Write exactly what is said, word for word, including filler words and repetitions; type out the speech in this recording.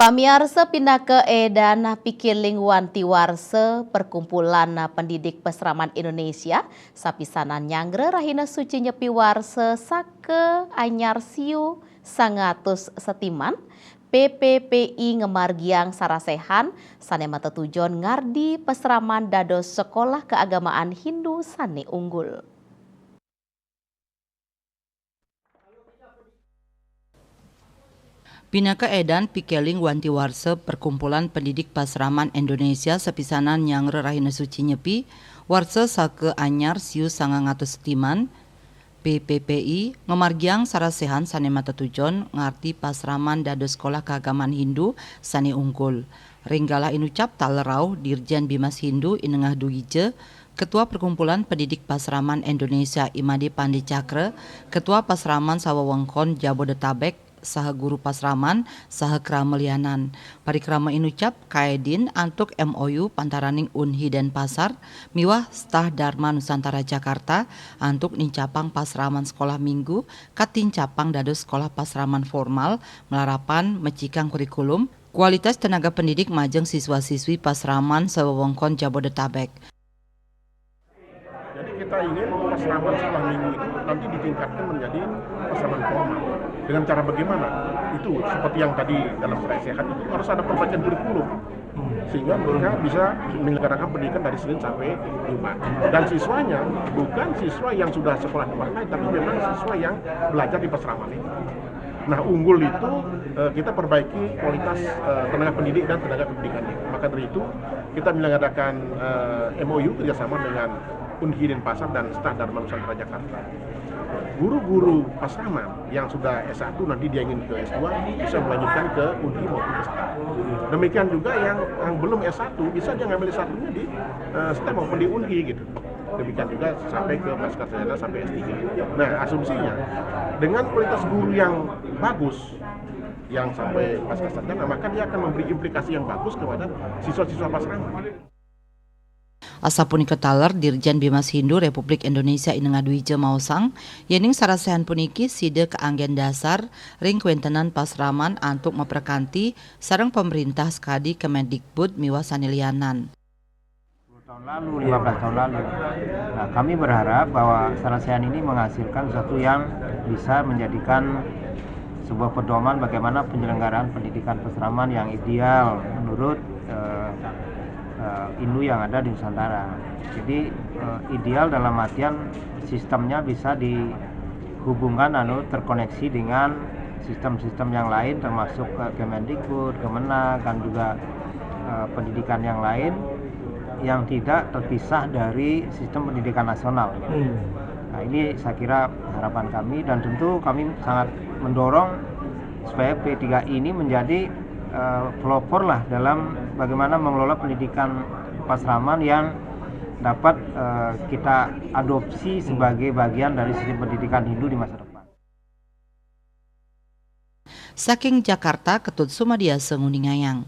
Pamiarsa, pinaka édan pikiling wanti warsa Perkumpulan Pendidik Pasraman Indonesia, sapisanan nyanggra rahina suci nyepi warsa saka anyar siu sangatus setiman, P P P I ngamargiang sarasehan sané matetujon ngardi pasraman dados sekolah keagamaan Hindu sané unggul. Pinaka édan pikiling wanti warsa Perkumpulan Pendidik Pasraman Indonesia sapisanan nyanggra rahina suci nyepi, warsa saka anyar siu sangang atus setiman, P P P I ngamargiang sarasehan sané matetujon ngardi pasraman dados sekolah keagamaan Hindu sané unggul. Ring galah inucap taler rauh Dirjen Bimas Hindu I Nengah Dwija, Ketua Perkumpulan Pendidik Pasraman Indonesia I Made Pande Cakra, Ketua Pasraman Sawewengkon Jabodetabek, saha guru pasraman, saha krama lianan. Parikrama inucap kaédin antuk M O U pantaraning Unhi Denpasar miwah Stah Dharma Nusantara Jakarta antuk nincapang pasraman sekolah minggu katincapang dados sekolah pasraman formal, malarapan mecikang kurikulum, kualitas tenaga pendidik majeng siswa-siswi pasraman sawewengkon Jabodetabek. Jadi kita ingin pasraman sekolah minggu itu nanti ditingkatkan menjadi pasraman formal. Dengan cara bagaimana? Itu seperti yang tadi dalam sarasehan itu harus ada perbaikan kurikulum. Sehingga mereka bisa menyelenggarakan pendidikan dari Senin sampai Jumat. Dan siswanya bukan siswa yang sudah sekolah di tempat lain, tapi memang siswa yang belajar di pasraman ini. Nah, unggul itu, eh, kita perbaiki kualitas, eh, tenaga pendidik dan tenaga pendidikannya. Maka dari itu, kita menyelenggarakan, eh, M O U kerjasama dengan Unhi Denpasar dan Stah Dharma Nusantara Jakarta. Guru-guru pasraman yang sudah S satu, nanti dia ingin ke S dua, bisa melanjutkan ke Unhi maupun ke Stah. Demikian juga yang, yang belum S satu, bisa dia ngambil S satu-nya di, eh, Stah maupun di Unhi gitu. Demikian juga sampai ke pasca sarjana, sampai S tiga. Nah, asumsinya, dengan kualitas guru yang bagus, yang sampai pasca sarjana, maka dia akan memberi implikasi yang bagus kepada siswa-siswa pasraman. Asapunika taler Dirjen Bimas Hindu Republik Indonesia I Nengah Dwija maosang, yéning sarasehan puniki sida kaanggén dasar ring kawéntenan pasraman antuk maprekanti sareng pamréntah sakadi Kemendikbud miwah sané lianan. Sepuluh tahun lalu, lima belas tahun lalu. Nah, kami berharap bahwa sarasehan ini menghasilkan sesuatu yang bisa menjadikan sebuah pedoman bagaimana penyelenggaraan pendidikan pasraman yang ideal menurut, eh, eh, Hindu yang ada di Nusantara. Jadi, eh, ideal dalam artian sistemnya bisa dihubungkan, anu, terkoneksi dengan sistem-sistem yang lain, termasuk, eh, Kemendikbud, Kemenag, dan juga, eh, pendidikan yang lain yang tidak terpisah dari sistem pendidikan nasional. Hmm. Nah, ini saya kira harapan kami, dan tentu kami sangat mendorong supaya P tiga I ini menjadi, eh, pelopor lah dalam bagaimana mengelola pendidikan pasraman yang dapat, eh, kita adopsi sebagai bagian dari sistem pendidikan Hindu di masa depan. Saking Jakarta, Ketut Sumadiasa nguningayang.